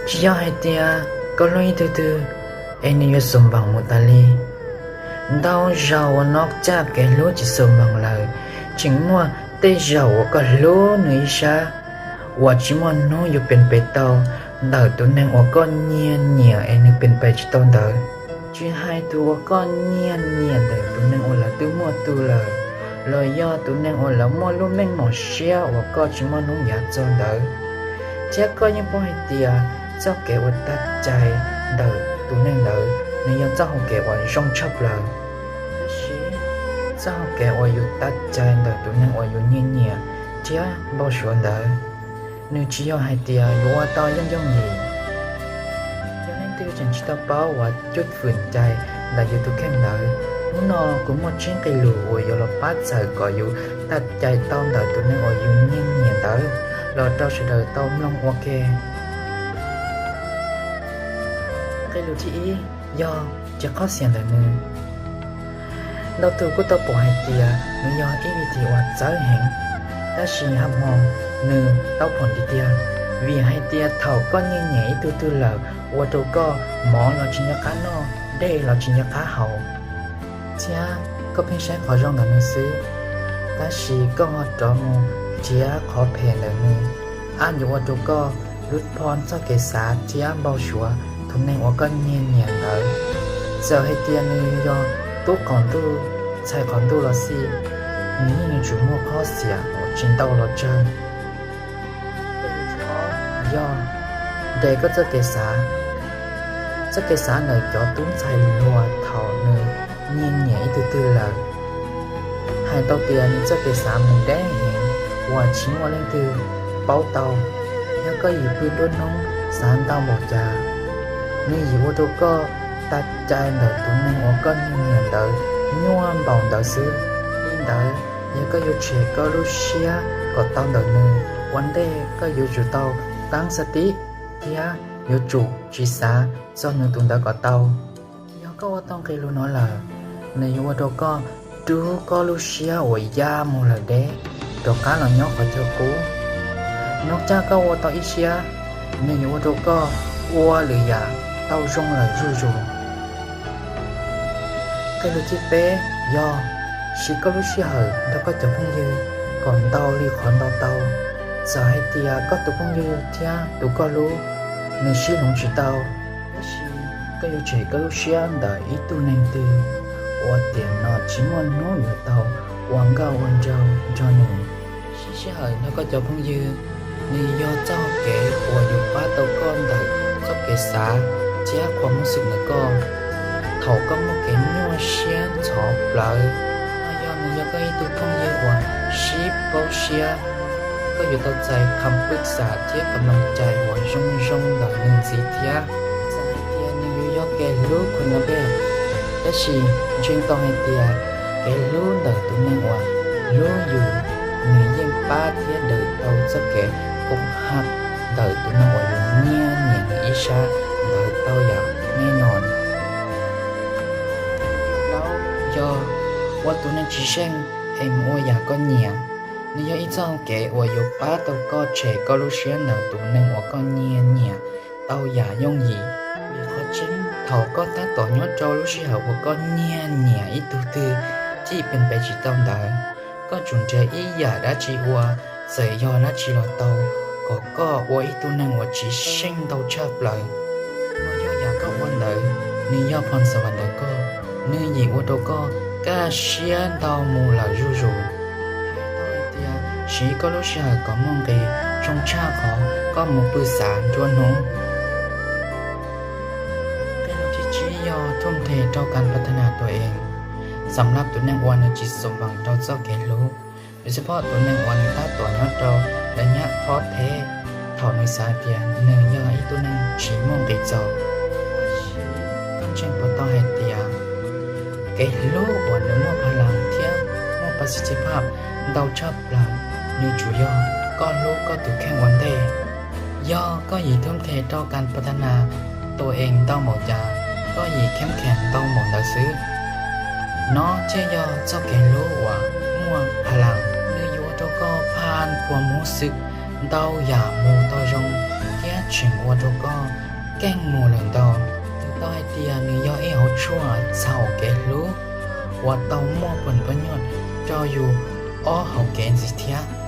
Tsis yog hais tias koj hlub ib tug twg es nws yuav xum npaum mus tas li. Ntau zaus uas no caj kev hlub tsis xum npaum lawm, tseem muaj tej zaum uas koj hlub nws ib sab uas tsis muaj hnub yuav pes pes tau ntawm tus neeg uas koj nyiag nyiam es nws pes pes tsis tau ntawd. Tsis hais tus uas koj nyiag nyiam ntawm tus neeg uas lawv twb muaj tug lawm, los yog tus neeg uas lawv muaj lub meej mom siab uas koj tsis muaj hnub yav txog ntawd. Thiab koj yeej paub hais tias txoj kev uas tag cai ntawm tus neeg ntawd nws yog txoj hau kev uas zoo tshaj plaws. Tab sis txoj hau kev uas yus tag cai ntawm tus neeg uas yus nyiag nyiam thiab npau suav ntawd, nws tsis yog hais tias yuav ua tau yooj yooj yim. Yog leej twg tseem tsis tau paub uas cub fwm cai ntawm yus tus kheej ntawd, hnub no kuv muaj tsib nqe lus uas yuav los pab txhawm kom yus tag cai tau ntawm tus neeg uas yus nyiag nyiam ntawd los rau sawv daws tau mloog ua ke. Nqe lus thib ib, yog tsis qhov xiam ntawm nws. Ntau tus kuj tau pom hais tias nws yog ib vim tis uas txawv heev, tab sis ha hmo nws tau pom tiag tiag, vim hais tias thaum koj nyiag nyiam ib tug twg lawm ua rau koj mov los tsis nco qab noj, dej los tsis nco qab haus, thiab koj pheej saib qhov zoo ntawm nws xwb, tab sis koj ho rov mus nrhiav qhov phem ntawm nws, ab yuav ua rau koj lub pho txoj kev xav thiab npau suav tus neeg uas koj nyiag nyiam ntawd. Txawm hais tias nws yog tub qaum ntuj, ntxhais qaum ntuj los xij, nws yeej yuav tsum muaj qhov xiam uas tsis ntau los tsawg. Yog nres koj txoj kev xav. Txoj kev xav ntawm cov tub ntxhais hluas thaum nws nyiag nyiam ib tug twg lawm, hais tau tias nws txoj kev xav mus deb heev uas tsis muaj leej twg paub tau. Yog koj yim pw nruab hnub xav ntau npaum cas, nws yim ua rau koj tag cai ntawm tus neeg uas koj nyiag nyiam ntawd nyuaj npaum ntawd xwb. Li ntawd, yog koj yuav tshem koj lub siab kom tau ntawm nws, ua ntej koj yuav tsum tau taab xa tib thiab yuav tsum tsis xav txog nws tus ntawd kom tau. Yog koj ua tau nqe lus no lawm, nws yuav ua rau koj rub koj lub siab uas ya mus lawm deb rov qab los nyob qhov chaw qub. Nov caj koj ua tau ib siab, nws yuav ua rau koj ua lwm yam tau zoo lawm zuj zus. Nqe lus thib peb, yog siv koj lub sij hawm nrog koj cov phooj ywg kom ntau li qhov ntau tau. Txawm hais tias koj tus phooj ywg thiab tus koj hlub nws sib hloov tsis tau, tab sis koj yuav tshem koj lub siab ntawm ib tug neeg twg uas tiam no tsis muaj hnub yuav tau ua nkauj ua nraug nrog nws. Siv sij hawm nrog koj cov phooj ywg, nws yog txoj kev uas yuav pab tau koj ntawm txoj kev xav thiab qhuas hmoov xwm ntawm koj thaum koj muaj kev nyuaj siab ntxhov plawv. Ho yog nws yog koj ib tug phooj ywg uas sib paub siab, koj yuav tau txais kham pwj xam thiab kam loos cai uas zoo zoo ntawm nws ntxiv thiab. Txawm hais tias nws yuav yog kev hlub khuv na pej, tab sis ntseeg tau hais tias kev hlub ntawm tus neeg uas hlub yus, nws yeej pab thiab daws tau txoj kev koom haum ntawm tus neeg uas yus nyiag nyiam nws ib sab ntawd tau yam nej no. Yog ua tus neeg tsis seej es mus ua yam koj nyiam, nws yog ib txoj kev uas yuav pab tau koj tshem koj lub siab ntawm tus neeg uas koj nyiag nyiam tau yam yooj yim. Vim qhov tseeb, thaum koj tab tom nyob rau lub sij hawm uas koj nyiag nyiam ib tug twg thiab pes pes tsis tau ntawd, koj tsum nrhiav ib yam dab tsi ua, txawm yog dab tsi los tau, kom koj ua ib tug neeg uas tsis seej ntau tshaj plaws. Yog yam koj ua ntawd nws yog phom xas vas ntawm koj, nws yim ua rau koj kaj siab ntau mus lawm zuj zus. Hais tau hais tias siv koj lub sij hawm kom muaj nqis zoo tshaj qhov koj mus pw xav nruab hnub. Nqe lus thib tsib yog thum nthe rau kas pha tha nas tua ees. Xam laj tus neeg uas nws tsis xum npaum rau txoj kev hlub, lawv xub phob tus neeg uas nws tab tom nyob rau lawv nyab phob theb, thaum nws xav tias nws yog ib tug neeg tsis muaj nqis txaus, tab sis koj ntseeg puas tau hais tias kev hlub uas nws muaj pha las thiab muaj pa xi txi phaj ntau tshaj plaws, nws tsuas yog koj hlub koj tus kheej ua ntej. Yog koj yim thum nthe rau kas pha tha nas tua ees ntau npaum cas, koj yim kheeb kheem ntau npaum ntawd xwb. No thiaj yog txoj kev hlub uas muaj pha las, nws yuav ua rau koj pha khuas hmoov xwm ntau yam mus tau zoo, thiab tseem ua rau koj keej mus lawm ntau. Twb tau hais tias nws yog ib hauv tshuaj txhaum kev hlub uas tau muaj poj niam poj nyob rau yus ob hauv kev ntxiv thiab.